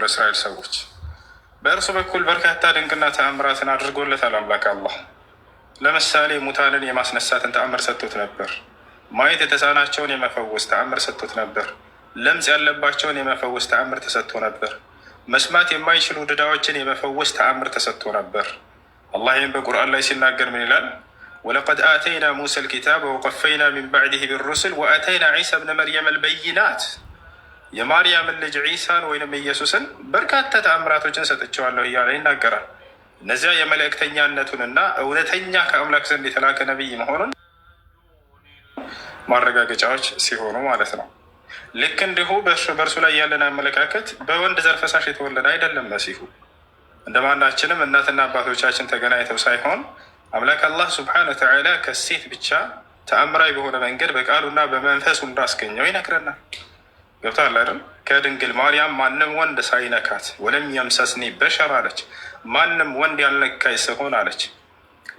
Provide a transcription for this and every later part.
ለእስራኤል ሰዎች በእርሱ በኩል በርካታ ድንቅና ተአምራትን አድርጎለታል አምላክ አላህ። ለምሳሌ ሙታንን የማስነሳትን ተአምር ሰጥቶት ነበር። ማየት የተሳናቸውን የመፈወስ ተአምር ሰጥቶት ነበር። ለምጽ ያለባቸውን የመፈወስ ተአምር ተሰጥቶ ነበር። መስማት የማይችሉ ድዳዎችን የመፈወስ ተአምር ተሰጥቶ ነበር። አላህ ይህም በቁርአን ላይ ሲናገር ምን ይላል? ولقد آتينا موسى الكتاب وقفينا من بعده بالرسل وآتينا عيسى ابن مريم البينات። የማርያምን ልጅ ዒሳን ወይንም ኢየሱስን በርካታ ተአምራቶችን ሰጥቼዋለሁ እያለ ይናገራል። እነዚያ የመልእክተኛነቱንና እውነተኛ ከአምላክ ዘንድ የተላከ ነቢይ መሆኑን ማረጋገጫዎች ሲሆኑ ማለት ነው። ልክ እንዲሁ በእርሱ ላይ ያለን አመለካከት በወንድ ዘር ፈሳሽ የተወለደ አይደለም። መሲሁ እንደ ማናችንም እናትና አባቶቻችን ተገናኝተው ሳይሆን አምላክ አላህ سبحانه وتعالى ከሴት ብቻ ተአምራዊ በሆነ መንገድ በቃሉና በመንፈሱ እንዳስገኘው ይነግረናል። ገብቶሃል አይደል? ከድንግል ማርያም ማንም ወንድ ሳይነካት ولم يمسسني بشر አለች። ማንም ወንድ ያልነካኝ ስሆን አለች።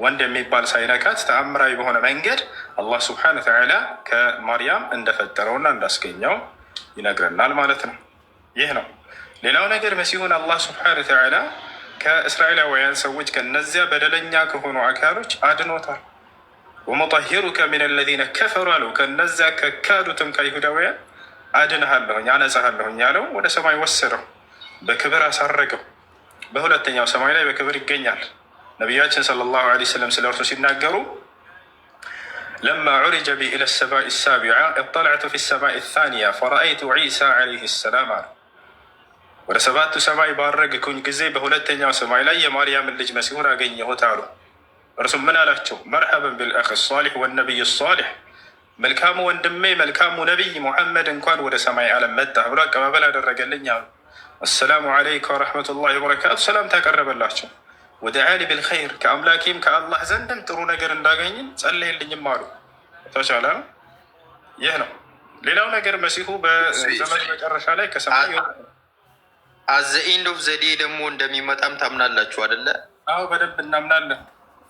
ወንድ የሚባል ሳይነካት ተአምራዊ በሆነ መንገድ አላህ سبحانه وتعالى ከማርያም እንደፈጠረውና እንዳስገኘው ይነግረናል ማለት ነው። ይህ ነው። ሌላው ነገር መሲሁን አላህ سبحانه وتعالى ከእስራኤላውያን ሰዎች ከነዚያ በደለኛ ከሆኑ አካሎች አድኖታል። ومطهرك من الذين كفروا አለው። ከነዚያ ከካዱትም ከይሁዳውያን አድንሃለሁኝ አነጻሃለሁኝ ያለው ወደ ሰማይ ወሰደው፣ በክብር አሳረገው። በሁለተኛው ሰማይ ላይ በክብር ይገኛል። ነቢያችን صلى الله عليه وسلم ስለ እርሱ ሲናገሩ لما عرج بي إلى السماء السابعة اطلعت في السماء الثانية فرأيت عيسى عليه السلام አሉ። ወደ ሰባቱ ሰማይ ባረግኩኝ ጊዜ በሁለተኛው ሰማይ ላይ የማርያምን ልጅ መሲሁን አገኘሁት አሉ። እርሱም ምን አላቸው? مرحبا بالأخ الصالح والنبي الصالح፣ መልካሙ ወንድሜ መልካሙ ነቢይ ሙሐመድ እንኳን ወደ ሰማይ ዓለም መጣ ብሎ አቀባበል አደረገልኝ አሉ። السلام عليك ورحمة الله وبركاته ሰላምታ ያቀረበላቸው ودعا لي بالخير ከአምላኬም ከአላህ ዘንድም ጥሩ ነገር እንዳገኝም ጸለየልኝም አሉ። ተቻለ ነው። ይህ ነው። ሌላው ነገር መሲሁ በዘመን መጨረሻ ላይ ከሰማይ At the end of the day ደግሞ እንደሚመጣም ታምናላችሁ አደለ? አዎ፣ በደንብ እናምናለን።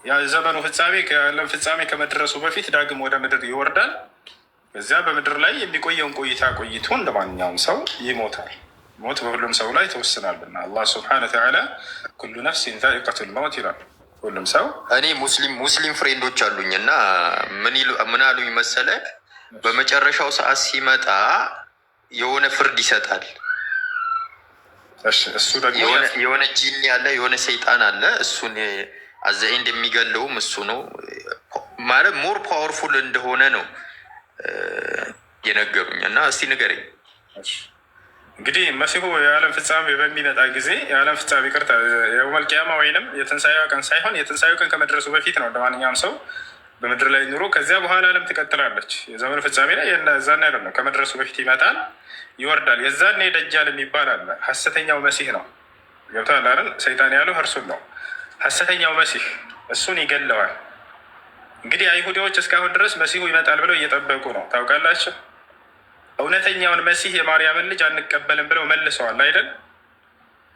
የዘመኑ ፍጻሜ ከዓለም ፍጻሜ ከመድረሱ በፊት ዳግም ወደ ምድር ይወርዳል። ከዚያ በምድር ላይ የሚቆየውን ቆይታ ቆይቶ እንደ ማንኛውም ሰው ይሞታል። ሞት በሁሉም ሰው ላይ ተወስናልና አላህ سبحانه وتعالى كل نفس ذائقة الموت ይላል። ሁሉም ሰው እኔ ሙስሊም friend ኦች አሉኝ እና ምን አሉኝ መሰለ፣ በመጨረሻው ሰዓት ሲመጣ የሆነ ፍርድ ይሰጣል። እሱ ደግሞ የሆነ ጂኒ አለ፣ የሆነ ሰይጣን አለ። እሱን at the end የሚገለውም እሱ ነው ማለት more powerful እንደሆነ ነው የነገሩኝ። እና እስቲ ንገረኝ። እንግዲህ መሲሁ የዓለም ፍጻሜ በሚመጣ ጊዜ፣ የዓለም ፍጻሜ ይቅርታ፣ يوم القيامة ወይንም የትንሳኤው ቀን ሳይሆን የትንሳኤው ቀን ከመድረሱ በፊት ነው። እንደማንኛውም ሰው በምድር ላይ ኑሮ ከዚያ በኋላ ዓለም ትቀጥላለች። የዘመኑ ፍጻሜ ላይ የዛኔ አይደለም፣ ከመድረሱ በፊት ይመጣል፣ ይወርዳል። የዛኔ ደጃል የሚባል አለ። ሐሰተኛው መሲህ ነው። ገብቶሃል አይደል? ሰይጣን ያለው እርሱን ነው። ሐሰተኛው መሲህ እሱን ይገለዋል። እንግዲህ አይሁዲዎች እስካሁን ድረስ መሲሁ ይመጣል ብለው እየጠበቁ ነው። ታውቃላችሁ፣ እውነተኛውን መሲህ የማርያምን ልጅ አንቀበልም ብለው መልሰዋል አይደል?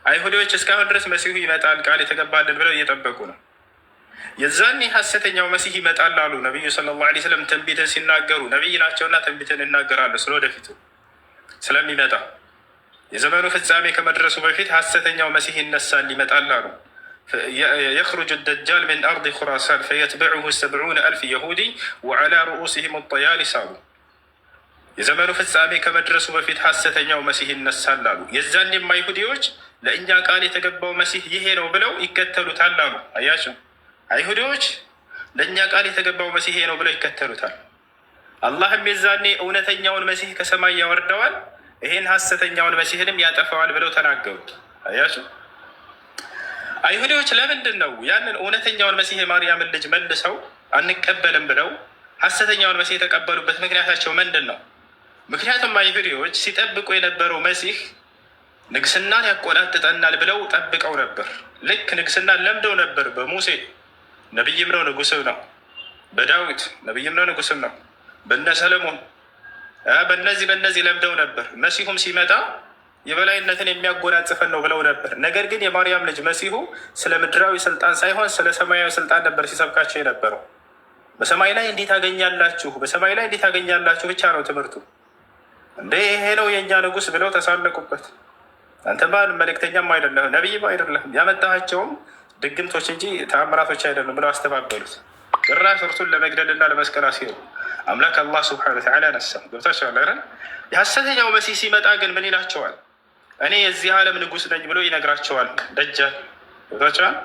አይሁዲዎች እስካሁን ድረስ መሲሁ ይመጣል ቃል የተገባልን ብለው እየጠበቁ ነው። የዛኔ ሐሰተኛው መሲህ ይመጣል አሉ ነቢዩ صلى الله عليه وسلم ትንቢትን ሲናገሩ፣ ነቢይ ናቸውና ትንቢትን ይናገራሉ ስለወደፊቱ ስለሚመጣ። የዘመኑ ፍጻሜ ከመድረሱ በፊት ሐሰተኛው መሲህ ይነሳል፣ ይመጣል አሉ። يخرج الدجال من أرض خراسان فيتبعه 70,000 يهودي وعلى رءوسهم الطيالس አሉ። የዘመኑ ፍጻሜ ከመድረሱ በፊት ሐሰተኛው መሲህ ይነሳል አሉ። የዛኔም አይሁዲዎች ለእኛ ቃል የተገባው መሲህ ይሄ ነው ብለው ይከተሉታል አሉ። አያቸው፣ አይሁዲዎች ለእኛ ቃል የተገባው መሲህ ይሄ ነው ብለው ይከተሉታል። አላህም የዛኔ እውነተኛውን መሲህ ከሰማይ ያወርደዋል፣ ይሄን ሐሰተኛውን መሲህንም ያጠፋዋል ብለው ተናገሩ። አያቸው፣ አይሁዲዎች ለምንድን ነው ያንን እውነተኛውን መሲህ የማርያምን ልጅ መልሰው አንቀበልም ብለው ሐሰተኛውን መሲህ የተቀበሉበት ምክንያታቸው ምንድን ነው? ምክንያቱም አይሁዲዎች ሲጠብቁ የነበረው መሲህ ንግስናን ያቆናጥጠናል ብለው ጠብቀው ነበር። ልክ ንግስናን ለምደው ነበር። በሙሴ ነቢይም ነው ንጉስም ነው። በዳዊት ነቢይም ነው ንጉስም ነው። በነ ሰለሞን በነዚህ ለምደው ነበር። መሲሁም ሲመጣ የበላይነትን የሚያጎናጽፈን ነው ብለው ነበር። ነገር ግን የማርያም ልጅ መሲሁ ስለ ምድራዊ ስልጣን ሳይሆን ስለ ሰማያዊ ስልጣን ነበር ሲሰብካቸው የነበረው። በሰማይ ላይ እንዴት ታገኛላችሁ፣ በሰማይ ላይ እንዴት ታገኛላችሁ ብቻ ነው ትምህርቱ። እንደ ይሄ ነው የእኛ ንጉስ ብለው ተሳለቁበት። አንተ መልእክተኛም አይደለህም፣ ነቢይም አይደለህም፣ ያመጣሃቸውም ድግምቶች እንጂ ተአምራቶች አይደሉም ብለው አስተባበሉት። ጭራሽ እርሱን ለመግደልና ለመስቀል አሲሩ። አምላክ አላህ سبحانه وتعالى ነሳ። ገብታችኋል አይደል? የሐሰተኛው መሲህ ሲመጣ ግን ምን ይላቸዋል? እኔ የዚህ ዓለም ንጉስ ነኝ ብሎ ይነግራቸዋል። ደጃል ገብታችኋል?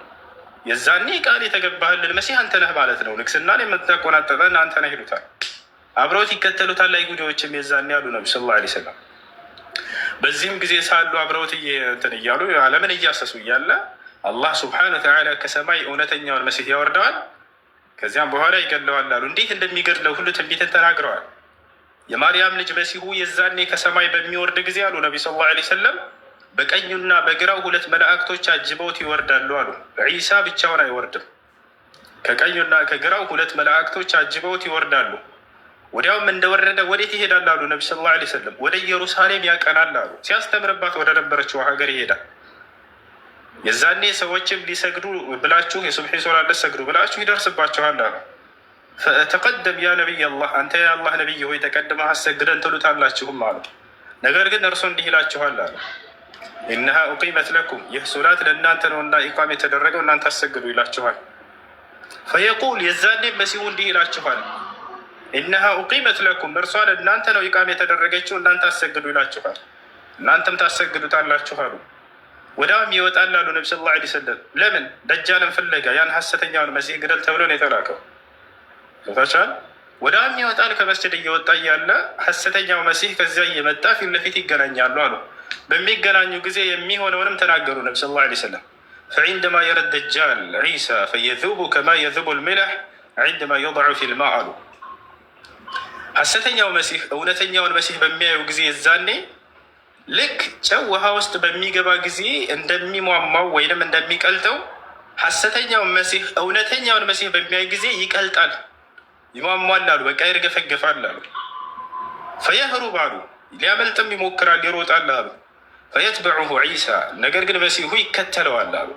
የዛኔ ቃል የተገባህልን መሲህ አንተ ነህ ማለት ነው። ንግስናን የምትቆናጠጠን አንተ ነህ ይሉታል። አብረውት ይከተሉታል። አይሁዶችም የዛኔ ያሉ ነቢ صلى الله عليه وسلم። በዚህም ጊዜ ሳሉ አብረውት እንትን እያሉ ዓለምን እያሰሱ እያለ አላህ سبحانه وتعالى ከሰማይ እውነተኛውን መሲህ ያወርደዋል። ከዚያም በኋላ ይገድለዋል አሉ። እንዴት እንደሚገድለው ሁሉ ትንቢትን ተናግረዋል። የማርያም ልጅ መሲሁ የዛኔ ከሰማይ በሚወርድ ጊዜ አሉ ነቢ صلى الله عليه وسلم በቀኙና በግራው ሁለት መላእክቶች አጅበውት ይወርዳሉ አሉ። ዒሳ ብቻውን አይወርድም። ከቀኙና ከግራው ሁለት መላእክቶች አጅበውት ይወርዳሉ። ወዲያውም እንደወረደ ወዴት ይሄዳል አሉ ነቢ صلى الله عليه وسلم። ወደ ኢየሩሳሌም ያቀናል አሉ። ሲያስተምርባት ወደ ነበረችው ሀገር ይሄዳል። የዛኔ ሰዎችም ሊሰግዱ ብላችሁ የሱብሒ ሶላት ልትሰግዱ ብላችሁ ይደርስባችኋል አሉ። تقدم يا نبي الله፣ አንተ የአላህ ነቢይ ሆይ ተቀድመህ አሰግደን ትሉታላችሁም አሉ። ነገር ግን እርሱ እንዲህ ይላችኋል አሉ إنها أقيمت لكم፣ ይህ ሶላት ለእናንተ ነውና ኢቃም የተደረገው እናንተ አሰግዱ ይላችኋል። فيقول የዛኔ መሲሁ እንዲህ ይላችኋል إنها أقيمت لكم፣ እርሷ ለእናንተ ነው ኢቃም የተደረገችው እናንተ አሰግዱ ይላችኋል። እናንተም ታሰግዱታላችሁ አሉ። ወዲያውም ይወጣል አሉ ነቢ صلى الله عليه وسلم። ለምን ደጃልን ፍለጋ ያን ሐሰተኛውን መሲህ ግደል ተብሎ ነው የተላከው። ታቻል ወዲያውም ይወጣል። ከመስጅድ እየወጣ እያለ ሐሰተኛው መሲህ ከዚያ እየመጣ ፊት ለፊት ይገናኛሉ አሉ። በሚገናኙ ጊዜ የሚሆነውንም ተናገሩ ነቢ صلى الله عليه وسلم። فعندما يرى الدجال عيسى فيذوب كما يذوب الملح عندما يوضع في الماء አሉ። ሐሰተኛው መሲህ እውነተኛውን መሲህ በሚያዩ ጊዜ የዛኔ ልክ ጨው ውሃ ውስጥ በሚገባ ጊዜ እንደሚሟሟው ወይንም እንደሚቀልጠው ሐሰተኛውን መሲህ እውነተኛውን መሲህ በሚያይ ጊዜ ይቀልጣል፣ ይሟሟል አሉ። በቃ ይርገፈገፋል አሉ። فيهرب አሉ፣ ሊያመልጥም ይሞክራል፣ ይሮጣል አሉ። فيتبعه عيسى፣ ነገር ግን መሲሁ ይከተለዋል አሉ።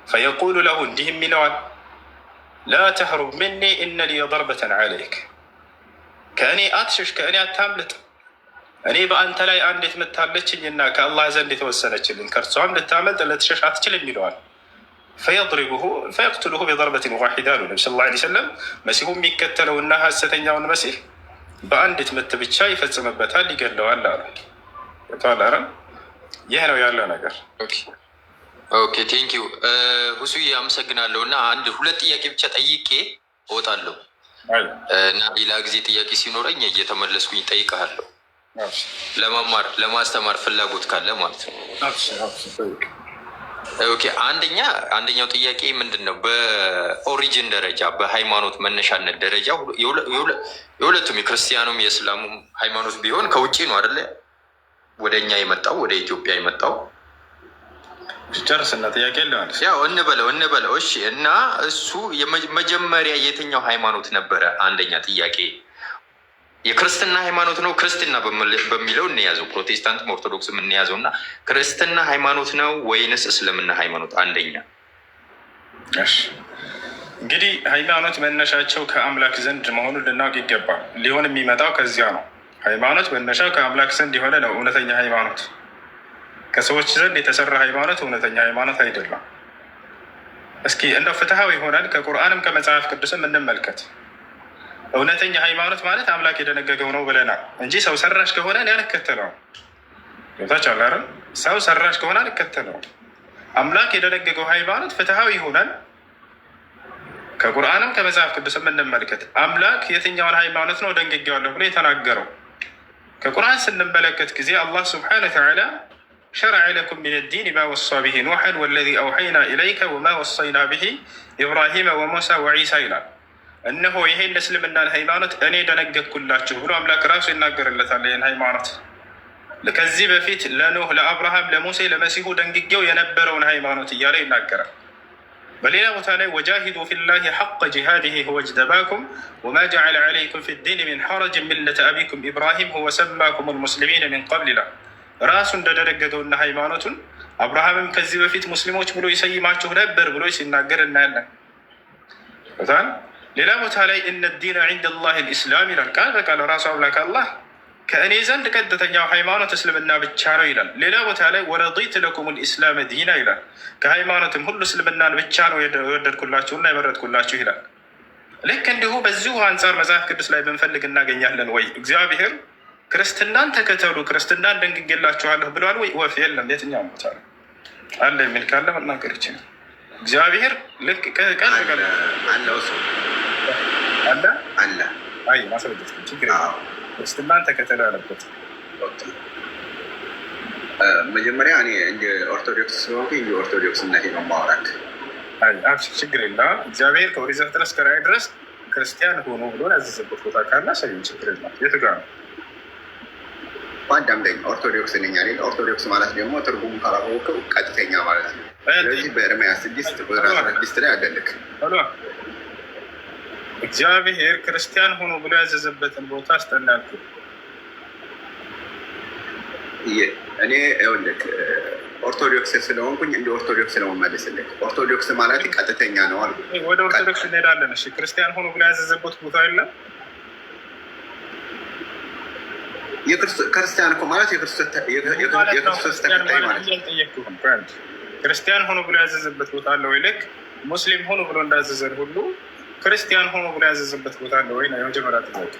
فيقول له እንዲህም ይለዋል፣ لا تهرب مني إن لي ضربة عليك፣ ከእኔ አትሽሽ፣ ከእኔ አታምልጥ እኔ በአንተ ላይ አንድ የተመታለችኝና ከአላህ ዘንድ የተወሰነችልኝ ከእርሷም ልታመልጥ ልትሸሽ አትችልም ይለዋል። فيضربه فيقتله بضربة واحدة አሉ ነቢ صلى الله عليه وسلم። መሲሁ የሚከተለውና ሐሰተኛውን መሲህ በአንዲት ምት ብቻ ይፈጽምበታል፣ ይገለዋል አሉ። ይህ ነው ያለው ነገር። Okay, thank you ሁሱዬ፣ አመሰግናለሁ። እና አንድ ሁለት ጥያቄ ብቻ ጠይቄ እወጣለሁ እና ሌላ ጊዜ ጥያቄ ሲኖረኝ እየተመለስኩኝ እጠይቅሃለሁ። ለመማር ለማስተማር ፍላጎት ካለ ማለት ነው። Okay፣ አንደኛው ጥያቄ ምንድን ነው? በ origin ደረጃ በሃይማኖት መነሻነት ደረጃ የሁለቱም የክርስቲያኑም የእስላሙም ሃይማኖት ቢሆን ከውጭ ነው አይደለ? ወደ እኛ የመጣው ወደ ኢትዮጵያ የመጣው። ጨርስና ጥያቄ ልመልስ። ያው እንበለው እሺ። እና እሱ መጀመሪያ የትኛው ሃይማኖት ነበረ? አንደኛ ጥያቄ የክርስትና ሃይማኖት ነው። ክርስትና በሚለው እንያዘው፣ ፕሮቴስታንትም ኦርቶዶክስም እንያዘው እና ክርስትና ሃይማኖት ነው ወይንስ እስልምና ሃይማኖት? አንደኛ። እሺ፣ እንግዲህ ሃይማኖት መነሻቸው ከአምላክ ዘንድ መሆኑን ልናውቅ ይገባል። ሊሆን የሚመጣው ከዚያ ነው። ሃይማኖት መነሻው ከአምላክ ዘንድ የሆነ ነው እውነተኛ ሃይማኖት። ከሰዎች ዘንድ የተሰራ ሃይማኖት እውነተኛ ሃይማኖት አይደለም። እስኪ እንደው ፍትሐዊ ሆነን ከቁርአንም ከመጽሐፍ ቅዱስም እንመልከት። እውነተኛ ሃይማኖት ማለት አምላክ የደነገገው ነው ብለናል እንጂ ሰው ሰራሽ ከሆነ እኔ አልከተለውም። ገብታችኋል አይደል? ሰው ሰራሽ ከሆነ አልከተለውም። አምላክ የደነገገው ሃይማኖት ፍትሐዊ ይሆናል። ከቁርአንም ከመጽሐፍ ቅዱስም እንመልከት። አምላክ የትኛውን ሃይማኖት ነው ደንግጌዋለሁ ብሎ የተናገረው? ከቁርአን ስንመለከት ጊዜ አላህ سبحانه وتعالى شرع لكم من الدين ما وصى به نوحا والذي أوحينا إليك وما وصينا به إبراهيم وموسى وعيسى ይላል። እነሆ ይሄን እስልምናን ሃይማኖት እኔ ደነገግኩላችሁ ብሎ አምላክ ራሱ ይናገርለታል። ይህን ሃይማኖት ከዚህ በፊት ለኖህ፣ ለአብርሃም፣ ለሙሴ፣ ለመሲሁ ደንግጌው የነበረውን ሃይማኖት እያለ ይናገራል። በሌላ ቦታ ላይ وجاهدوا في الله حق جهاده هو اجتباكم وما جعل عليكم في الدين من حرج ملة أبيكم إبراهيم هو سماكم المسلمين من قبل ይላል። ራሱ እንደደነገገውና ሃይማኖቱን አብርሃምም ከዚህ በፊት ሙስሊሞች ብሎ ይሰይማችሁ ነበር ብሎ ሲናገር እናያለን። ሌላ ቦታ ላይ إن الدين عند الله الإسلام ይላል። ቃል በቃል ራሱ አምላክ አላህ ከእኔ ዘንድ ቀጥተኛው ሃይማኖት እስልምና ብቻ ነው ይላል። ሌላ ቦታ ላይ ورضيت لكم الإسلام دينا ይላል። ከሃይማኖትም ሁሉ እስልምናን ብቻ ነው የወደድኩላችሁና የመረጥኩላችሁ ይላል። ልክ እንዲሁ በዚሁ አንጻር መጽሐፍ ቅዱስ ላይ ብንፈልግ እናገኛለን ወይ? እግዚአብሔር ክርስትናን ተከተሉ ክርስትናን ደንግጌላችኋለሁ ብሏል ወይ? ወፍ የለም። የትኛውም ቦታ ላይ አለ የሚል ካለ መናገር ይችላል። እግዚአብሔር ልክ ቃል በቃል አለ አለ። አይ ማስረጃ ችግር የለም። ክርስትናን ተከተሉ ያለበት መጀመሪያ እኔ እንደ ኦርቶዶክስ ስለሆንኩኝ እንደ ኦርቶዶክስነቴ ነው የማወራክ። አይ አብሽር፣ ችግር የለም። እግዚአብሔር ከኦሪት ዘፍጥረት እስከ ራዕይ ድረስ ክርስቲያን ሆኖ ብሎ ያዘዘበት ቦታ ካለ አሳየኝ፣ ችግር የለም። የቱ ጋር ነው? አዳምጠኝ። ኦርቶዶክስ ነኝ አይደል? ኦርቶዶክስ ማለት ደግሞ ትርጉሙ ካላወቀው ቀጥተኛ ማለት ነው። ስለዚህ በኤርምያስ 6 ቁጥር 16 ላይ አለልክ። እግዚአብሔር ክርስቲያን ሆኖ ብሎ ያዘዘበትን ቦታ አስጠናልኩ። እኔ ይኸውልህ ኦርቶዶክስ ስለሆንኩኝ እንደ ኦርቶዶክስ ነው የምመልስልህ። ኦርቶዶክስ ማለት ቀጥተኛ ነው አልኩህ። ወደ ኦርቶዶክስ እንሄዳለን። እሺ፣ ክርስቲያን ሆኖ ብሎ ያዘዘበት ቦታ የለም። ክርስቲያን እኮ ማለት የክርስቶስ ተከታይ ማለት ነው። አልጠየቅኩህም። ክርስቲያን ሆኖ ብሎ ያዘዘበት ቦታ አለ ወይ? ልክ ሙስሊም ሆኖ ብሎ እንዳዘዘን ሁሉ ክርስቲያን ሆኖ ብሎ ያዘዘበት ቦታ አለ ወይ ነው የመጀመሪያ ጥያቄ።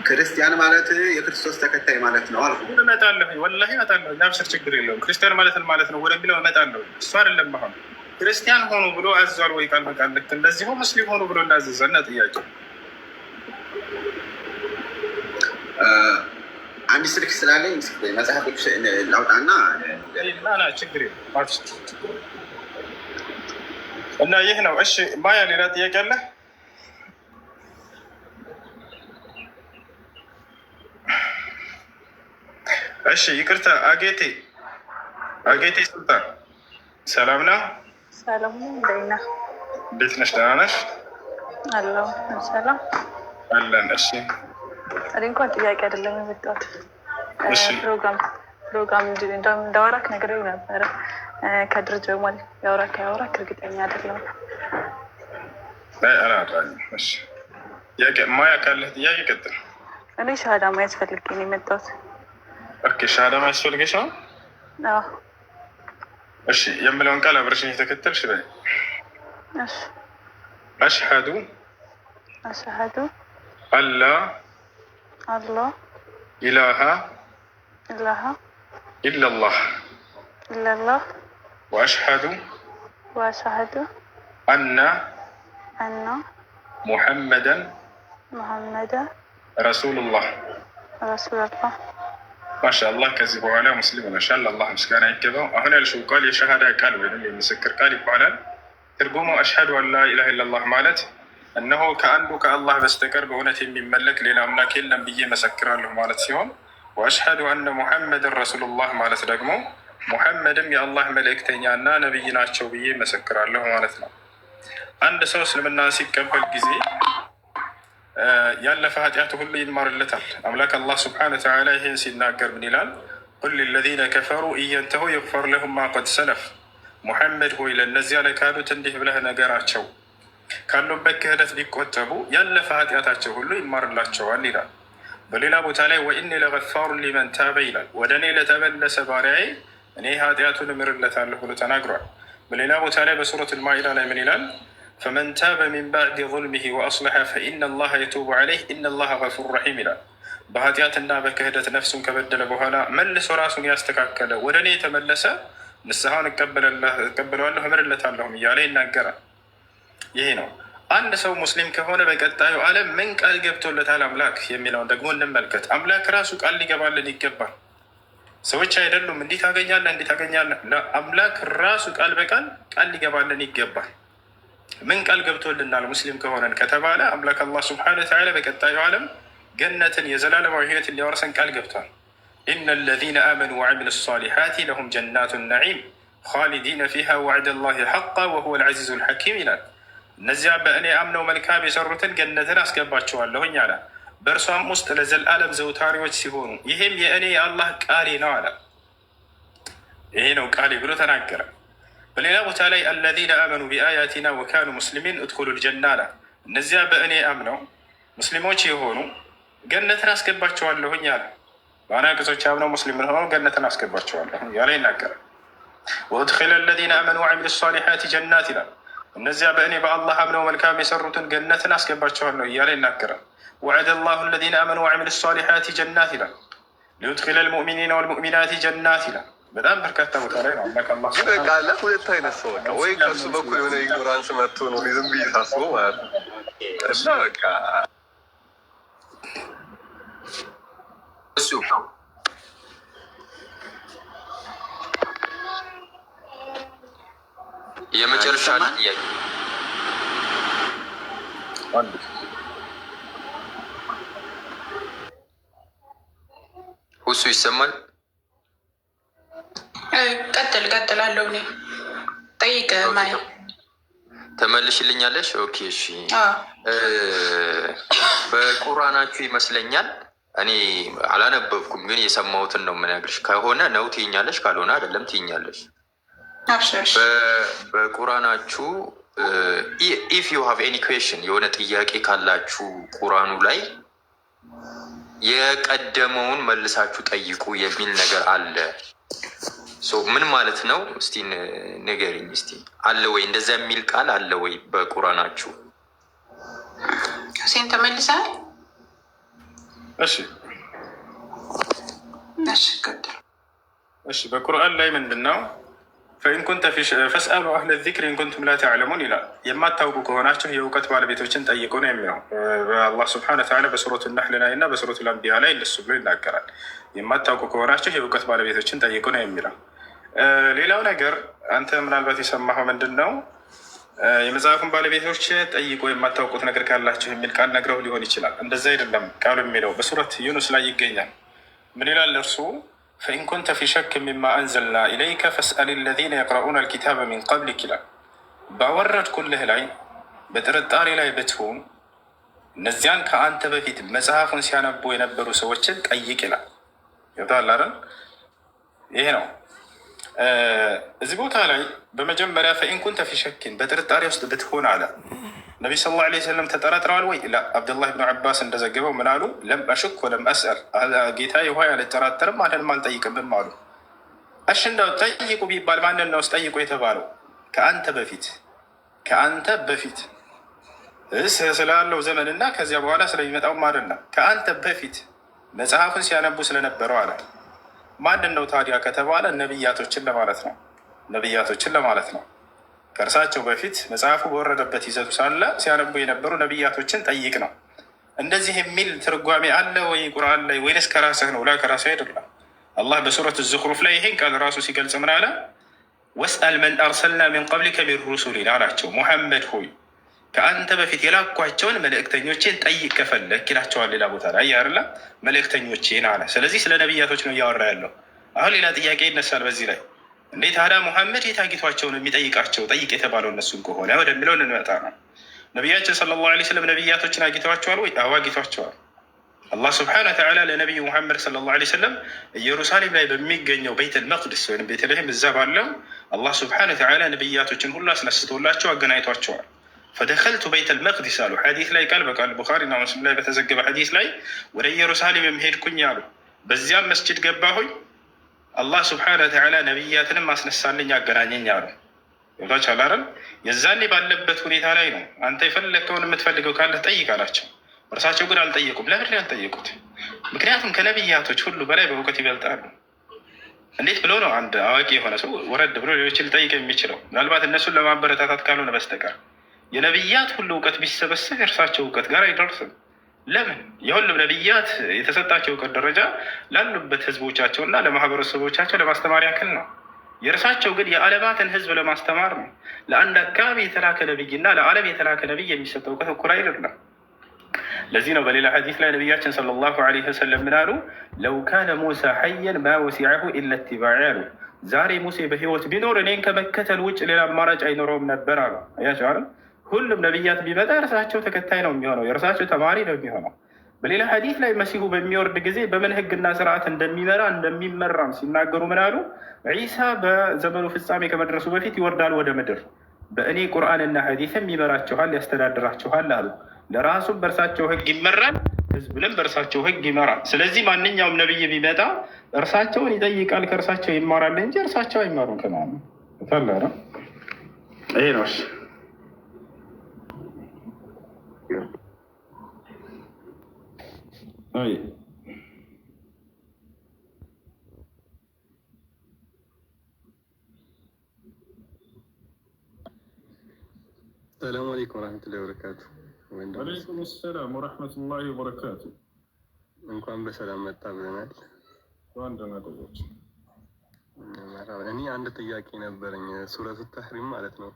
ክርስቲያን ማለት የክርስቶስ ተከታይ ማለት ነው አልኩህ። እመጣለሁ፣ ወላሂ እመጣለሁ። አብሽር፣ ችግር የለውም። ክርስቲያን ማለት ማለት ነው ወደሚለው እመጣለሁ። እሱ አይደለም አሁን ክርስቲያን ሆኖ ብሎ አዟል ወይ ቃል በቃል ልክ እንደዚሁ ሙስሊም ሆኖ ብሎ እንዳዘዘን ነው ጥያቄው። አንድ ስልክ ስላለኝ መጽሐፍ ቅዱስ ላውጣና ና ችግር የለም እና ይህ ነው። እሺ ማያ፣ ሌላ ጥያቄ አለ? እሺ ይቅርታ፣ አጌቴ አጌቴ ሱልጣን ሰላም ነው? ሰላም ነው። እንዴት ነህ? እንዴት ነሽ? ደህና ነሽ? አለሁ። ሰላም አለን። እሺ እኔ እንኳን ጥያቄ አይደለም የመጣሁት እሺ። ፕሮግራም እንዳወራክ ነግሬው ነበረ። ከድር ጀማል ያወራክ ያወራክ እርግጠኛ አይደለም። አይ አላወራኝም። እሺ ጥያቄ ማያ ካለህ ጥያቄ ቀጥል። እኔ ሻሃዳ ማየት ፈልጌ ነው የመጣሁት። Okay፣ ሻሃዳ ማያስፈልግሽ ነው? አዎ። እሺ የምለውን ቃል አብረሽኝ የተከተልሽ በይ። እሺ። أشهد أشهد أن لا أن لا إله إله إلا الله إلا الله وأشهد وأشهد أن أن محمدا محمدا رسول الله። رسول الله። ማሻአላህ፣ ከዚህ በኋላ ሙስሊም ሆነሻል። አላህ ምስጋና ይገባው። አሁን ያልሽው ቃል የሸሃዳ ቃል ወይም የምስክር ቃል ይባላል። ትርጉሙ أشهد أن لا إله إلا الله ማለት እነሆ ከአንዱ ከአላህ በስተቀር በእውነት የሚመለክ ሌላ አምላክ የለም ብዬ መሰክራለሁ ማለት ሲሆን وأشهد أن محمدا رسول الله ማለት ደግሞ ሙሐመድም የአላህ መልእክተኛና ነቢይ ናቸው ብዬ መሰክራለሁ ማለት ነው። አንድ ሰው እስልምና ሲቀበል ጊዜ ያለፈ ኃጢአቱ ሁሉ ይማርለታል። አምላክ አላህ سبحانه وتعالى ይህን ሲናገር ምን ይላል? قل للذين كفروا إن ينتهوا يغفر لهم ما قد سلف። ሙሐመድ ሆይ ለእነዚያ ለካዱት እንዲህ ብለህ ነገራቸው ካሉበት ክህደት ቢቆጠቡ ያለፈ ኃጢአታቸው ሁሉ ይማርላቸዋል ይላል። በሌላ ቦታ ላይ وإني لغفار لمن تاب ይላል። ወደ እኔ ለተመለሰ ባሪያዬ እኔ ኃጢአቱን እምርለታለሁ ብሎ ተናግሯል። በሌላ ቦታ ላይ በሱረት ልማኢዳ ላይ ምን ይላል? فمن تاب من بعد ظلمه وأصلح فإن الله يتوب عليه إن الله غفور رحيم ይላል። በኃጢአትና በክህደት ነፍሱን ከበደለ በኋላ መልሶ ራሱን ያስተካከለ ወደ እኔ የተመለሰ ንስሐውን እቀበለዋለሁ እምርለታለሁም እያለ ይናገራል። ይሄ ነው። አንድ ሰው ሙስሊም ከሆነ በቀጣዩ ዓለም ምን ቃል ገብቶለታል አምላክ የሚለውን ደግሞ እንመልከት። አምላክ ራሱ ቃል ሊገባልን ይገባል። ሰዎች አይደሉም እንዲህ ታገኛለህ እንዲህ ታገኛለህ። አምላክ ራሱ ቃል በቃል ቃል ሊገባልን ይገባል። ምን ቃል ገብቶልናል ሙስሊም ከሆነን ከተባለ አምላክ አላህ سبحانه وتعالى በቀጣዩ ዓለም ገነትን የዘላለማዊ ሕይወትን ሊያወርሰን ቃል ገብቷል። إن الذين آمنوا وعملوا الصالحات لهم جنات النعيم خالدين فيها وعد الله حقا وهو العزيز الحكيم ይላል። እነዚያ በእኔ አምነው መልካም የሰሩትን ገነትን አስገባቸዋለሁኝ አለ። በእርሷም ውስጥ ለዘላለም ዘውታሪዎች ሲሆኑ ይህም የእኔ የአላህ ቃሌ ነው አለ። ይሄ ነው ቃሌ ብሎ ተናገረ። በሌላ ቦታ ላይ الذين آمنوا بآياتنا وكانوا مسلمين ادخلوا الجنة አለ። እነዚያ በእኔ አምነው ሙስሊሞች የሆኑ ገነትን አስገባቸዋለሁኝ አለ። በአናቅጾች አምነው ሙስሊም ሆነው ገነትን አስገባቸዋለሁ ያለ ይናገራል። وأدخل الذين آمنوا وعملوا الصالحات جنات ይላል። እነዚያ በእኔ በአላህ አምነው መልካም የሰሩትን ገነትን አስገባቸዋለሁ እያለ ይናገራል። وعد الله الذين آمنوا وعملوا الصالحات جنات ይላል። ليدخل المؤمنين والمؤمنات جنات ይላል። በጣም በርካታ ቦታ ላይ ነው አምላክ አላህ ግን በቃ አለ ሁለት አይነት ሰው፣ በቃ ወይ ከእሱ በኩል የሆነ ignorance መጥቶ ነው፣ ዝም ብዬ ሳስበው ማለት ነው። እና በቃ እሱ የመጨረሻ ጥያቄ። አንድ ሁሱ ይሰማል? ቀጥል ቀጥል አለው። እኔ ጠይቅ ማየ። ተመልሽልኛለሽ? Okay እሺ። በቁርአናችሁ ይመስለኛል፣ እኔ አላነበብኩም፣ ግን የሰማሁትን ነው የምነግርሽ። ከሆነ ነው ትይኛለሽ፣ ካልሆነ አይደለም ትይኛለሽ። አብሽር። በቁርአናችሁ if you have any question፣ የሆነ ጥያቄ ካላችሁ ቁርአኑ ላይ የቀደመውን መልሳችሁ ጠይቁ የሚል ነገር አለ። So ምን ማለት ነው? እስቲ ንገሪኝ። እስቲ አለ ወይ፣ እንደዛ የሚል ቃል አለ ወይ በቁርአናችሁ? ሁሴን ተመልሰሃል? እሺ። እሺ ቀጥል። እሺ፣ በቁርአን ላይ ምንድን ነው? فإن كنت فاسألوا أهل الذكر إن كنتم لا تعلمون ይላል። የማታውቁ ከሆናችሁ የእውቀት ባለቤቶችን ጠይቁ ነው የሚለው። በአላህ سبحانه وتعالى በሱረቱ ነሕል ላይ እና በሱረቱ አንቢያ ላይ እንደሱ ብሎ ይናገራል። የማታውቁ ከሆናችሁ የእውቀት ባለቤቶችን ጠይቁ ነው የሚለው። ሌላው ነገር አንተ ምናልባት የሰማኸው ምንድን ነው? የመጽሐፉን ባለቤቶች ጠይቁ የማታውቁት ነገር ካላችሁ የሚል ቃል ነግረው ሊሆን ይችላል። እንደዛ አይደለም ቃሉ የሚለው፣ በሱረት ዩኑስ ላይ ይገኛል። ምን ይላል እርሱ? فإن كنت في شك مما أنزلنا إليك فاسأل الذين يقرءون الكتاب من قبلك ይላል። ባወረድኩልህ ላይ በጥርጣሬ ላይ ብትሆን እነዚያን ከአንተ በፊት መጽሐፉን ሲያነቡ የነበሩ ሰዎችን ጠይቅ ይላል። ገብቶሃል አይደል? ይሄ ነው። እዚህ ቦታ ላይ በመጀመሪያ فإن كنت في شك በጥርጣሬ ውስጥ ብትሆን አለ። ነቢ صلى الله عليه وسلم ተጠራጥረዋል ወይ? لا። አብዱላህ ብኑ ዓባስ እንደዘገበው ምን አሉ? لم أشك ولم أسأل፣ ጌታዬ ሆይ አልጠራጠርም ማንንም አልጠይቅምም አሉ። እሺ እንደው ጠይቁ ቢባል ማንን ነው ጠይቁ የተባለው? ከአንተ በፊት ስላለው ዘመንና ከዚያ በኋላ ስለሚመጣውም አይደለም። ከአንተ በፊት መጽሐፉን ሲያነቡ ስለነበረው አለ። ማንን ነው ታዲያ ከተባለ ነቢያቶችን ለማለት ነው። ነቢያቶችን ለማለት ነው። ከእርሳቸው በፊት መጽሐፉ በወረደበት ይዘቱ ሳለ ሲያነቡ የነበሩ ነቢያቶችን ጠይቅ ነው። እንደዚህ የሚል ትርጓሜ አለ ወይ ቁርአን ላይ ወይንስ ከራስህ ነው? لا፣ ከራስህ አይደለም። አላህ በሱረት ዙኽሩፍ ላይ ይሄን ቃል ራሱ ሲገልጽ ምን አለ? واسأل من أرسلنا من قبلك من رسلنا አላቸው። ሙሐመድ ሆይ፣ ከአንተ በፊት የላኳቸውን መልእክተኞቼን ጠይቅ ከፈለክ ይላቸዋል። ሌላ ቦታ ላይ ያርላ መልእክተኞቼን አለ። ስለዚህ ስለ ነቢያቶች ነው እያወራ ያለው። አሁን ሌላ ጥያቄ ይነሳል በዚህ ላይ። እንዴት ታዲያ ሙሐመድ የት አግኝቷቸው ነው የሚጠይቃቸው? ጠይቅ የተባለው እነሱን ከሆነ ወደሚለው ልንመጣ ነው። ነቢያችን صلى الله عليه وسلم ነቢያቶችን አግኝተዋቸዋል ወይ? አዎ አግኝተዋቸዋል። አላህ سبحانه وتعالى ለነቢዩ ሙሐመድ صلى الله عليه وسلم ኢየሩሳሌም ላይ በሚገኘው ቤተል መቅደስ ወይም ቤተልሔም እዛ ባለው አላህ سبحانه وتعالى ነቢያቶችን ሁሉ አስነስቶላቸው አገናኝቷቸዋል። فدخلت بيت المقدس አሉ። ሐዲስ ላይ ቃል በቃል ቡኻሪና ሙስሊም ላይ በተዘገበ ሐዲስ ላይ ወደ ኢየሩሳሌም ሄድኩኝ አሉ። በዚያም መስጅድ ገባሁኝ፣ አላህ سبحانه وتعالى ነቢያትንም አስነሳልኝ አገናኘኝ አሉ። ገብቷችኋል አይደል? የዛኔ ባለበት ሁኔታ ላይ ነው አንተ የፈለግከውን የምትፈልገው ካለህ ጠይቅ አላቸው። እርሳቸው ግን አልጠየቁም። ለምን ያልጠየቁት? ምክንያቱም ከነቢያቶች ሁሉ በላይ በእውቀት ይበልጣሉ። እንዴት ብሎ ነው አንድ አዋቂ የሆነ ሰው ወረድ ብሎ ሌሎችን ሊጠይቅ የሚችለው? ምናልባት እነሱን ለማበረታታት ካልሆነ በስተቀር የነቢያት ሁሉ እውቀት ቢሰበሰብ የእርሳቸው እውቀት ጋር አይደርስም። ለምን? የሁሉም ነቢያት የተሰጣቸው እውቀት ደረጃ ላሉበት ህዝቦቻቸውና ለማህበረሰቦቻቸው ለማስተማር ያክል ነው። የእርሳቸው ግን የዓለማትን ህዝብ ለማስተማር ነው። ለአንድ አካባቢ የተላከ ነቢይና ለዓለም የተላከ ነቢይ የሚሰጠው እውቀት እኩል አይደለም። ለዚህ ነው በሌላ ሐዲስ ላይ ነቢያችን صلى الله عليه وسلم ምን አሉ? لو كان موسى حيا ما وسعه إلا اتباعي አሉ። ዛሬ ሙሴ በህይወት ቢኖር እኔን ከመከተል ውጭ ሌላ አማራጭ አይኖረውም ነበር አሉ። አያቸው አይደል? ሁሉም ነቢያት ቢመጣ የእርሳቸው ተከታይ ነው የሚሆነው፣ የእርሳቸው ተማሪ ነው የሚሆነው። በሌላ ሐዲስ ላይ መሲሁ በሚወርድ ጊዜ በምን ህግና ስርዓት እንደሚመራ እንደሚመራም ሲናገሩ ምን አሉ? ዒሳ በዘመኑ ፍጻሜ ከመድረሱ በፊት ይወርዳል ወደ ምድር፣ በእኔ ቁርአንና ሐዲስም ይመራችኋል፣ ያስተዳድራችኋል አሉ። ለራሱም በእርሳቸው ህግ ይመራል፣ ህዝብንም በእርሳቸው ህግ ይመራል። ስለዚህ ማንኛውም ነብይ ቢመጣ እርሳቸውን ይጠይቃል፣ ከእርሳቸው ይማራል እንጂ እርሳቸው አይማሩም። ከማለት ነው። ይሄ ነው። አይ ሰላም አለይኩም ወረሕመቱላሂ ወበረካቱ። ወአለይኩም ሰላም ወረሕመቱላሂ ወበረካቱ። እንኳን በሰላም መጣ ብለናል። ደህና ቆያችሁ። እኔ አንድ ጥያቄ ነበረኝ። ሱረቱ ተሕሪም ማለት ነው።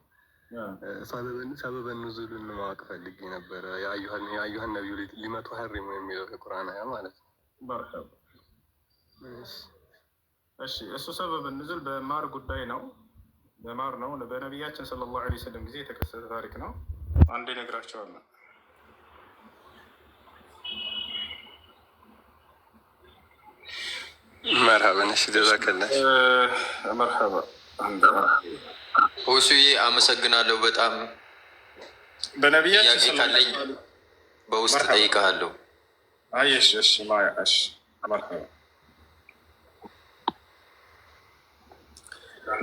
ሰበበ ኑዙሉን ማወቅ ፈልጌ ነበረ። يا أيها النبي لم تحرم የሚለው የቁርአን አያ ማለት ነው። መርሐባ። እሺ፣ እሱ ሰበበ ኑዙል በማር ጉዳይ ነው። በማር ነው። በነቢያችን صلى الله عليه وسلم ጊዜ የተከሰተ ታሪክ ነው። አንዴ እነግራቸዋለሁ። መርሐበን። እሺ፣ ጀዛከላህ። መርሐባ። ሁሱዬ አመሰግናለሁ በጣም። በነቢያችን ጥያቄ ካለኝ በውስጥ ጠይቀሃለሁ። አይ እሺ፣ እሺ፣ ማያ፣ እሺ፣ መርሐባ።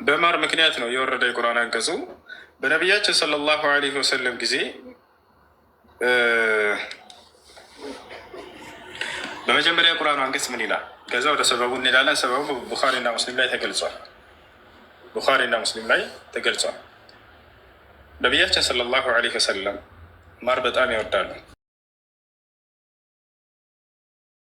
በማር ምክንያት ነው የወረደ የቁርአን አንቀጹ። በነቢያችን ሰለላሁ ዐለይሂ ወሰለም ጊዜ በመጀመሪያ የቁርአኑ አንቀጽ ምን ይላል? ከዛ ወደ ሰበቡ እንሄዳለን። ሰበቡ ቡኻሪና ሙስሊም ላይ ተገልጿል። ቡኻሪና ሙስሊም ላይ ተገልጿል። ነቢያችን ሰለላሁ ዐለይሂ ወሰለም ማር በጣም ይወዳሉ።